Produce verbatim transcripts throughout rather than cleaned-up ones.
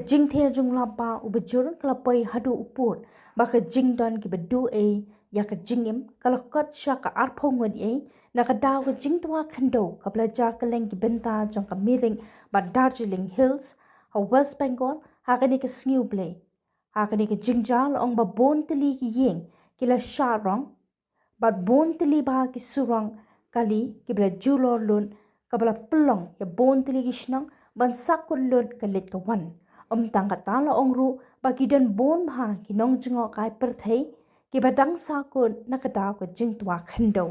Jingther jong u lap bah uba jur ka la poi haduh u pud ba ka jingdon kiba duh ei ïa ka jingim ka la kot sha ka arphew ngut ei na ka daw ka jingtwa khyndew kaba la jia kylleng ki bynta jong ka Mirik bad Darjeeling Hills ha West Bengal ha kane ka sngi U Blei. Ha kane ka jingjia la ong ba bun tylli ki ïing ki la shah rong bad bun tylli bah ki surok kali kiba la julor lut, kaba la pynlong ïa bun tylli ki shnong ban sahkut lut ka leit ka wan. Ym tang kata, la ong ruh ba ki don bun bah ki nongjngohkai pyrthei kiba dang sahkut na ka daw ka jingtwa khyndew.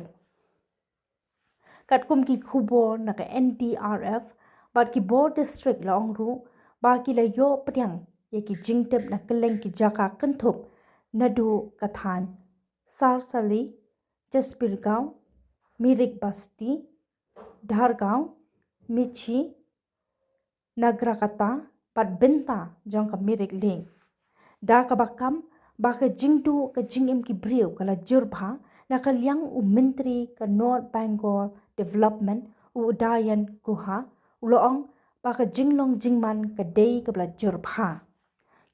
Katkum ki khubor na ka N D R F bad ki bor district, la ong ruh ba ki la ïoh pdiang ïa ki jingtip na kylleng ki jaka kynthup naduh ka thaiñ Sarsali, Jasbirgaon, Mirik Basti, Dhargaon, Michi, Nagarkota bad bynta jong ka Mirik Lake. Da kaba kam ba ka jingduh ka jingim ki briew ka la jur bha, na ka liang u Myntri ka North Bengal Development, u Udayan Guha, u la ong ba ka jinglong jingman ka dei kaba la jur bha.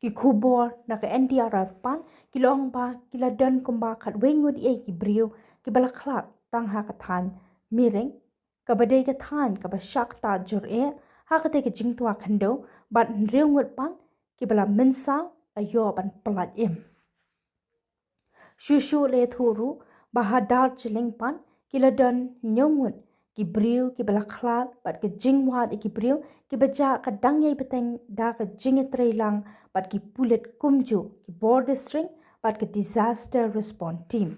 Ki khubor na ka N D R F pat ki la ong ba ki la don kumba khatwei ngut ei ki briew kiba la khlad tang ha ka thaiñ Mirik, kaba dei ka thaiñ kaba shah ktah jur eh ha katei ka jingtwa khyndew, bad hynriew ngut pat kiba la mynsaw la ïoh ban pyllait im. Shuh shuh la ïathuh ruh ba ha Darjeeling pat ki la don hynñiew ngut ki briew kiba la khlad bad ka jingwad ïa ki briew kiba jah ka dang ïai bteng da ka jingïatreilang bad ki pulit kumjuh ki bor district bad ka disaster response team.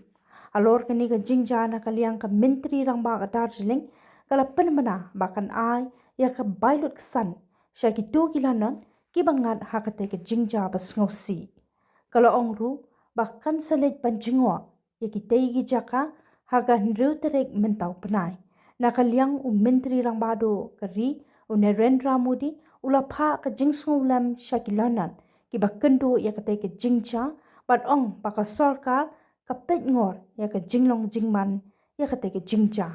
Halor kane ka jingjia, na ka liang ka Myntri Rangbah ka Darjeeling ka la pynbna ba kan ai ïa ka bai lutksan sha kito ki lanot kiba ngat ha katei ka jingjia ba sngewsih. Ka la ong ruh ba kan sa leit ban jngoh ïa kitei ki jaka ha ka hynriew tarik mynta u bnai. Na ka liang u Myntri Rangbah duh ka ri, u Narendra Modi, u la phah ka jingsngewlem sha ki lanot kiba kynduh ïa katei ka jingjia bad ong ba ka sorkar ka peit ngor ïa ka jinglong jingman ïa katei ka jingjia.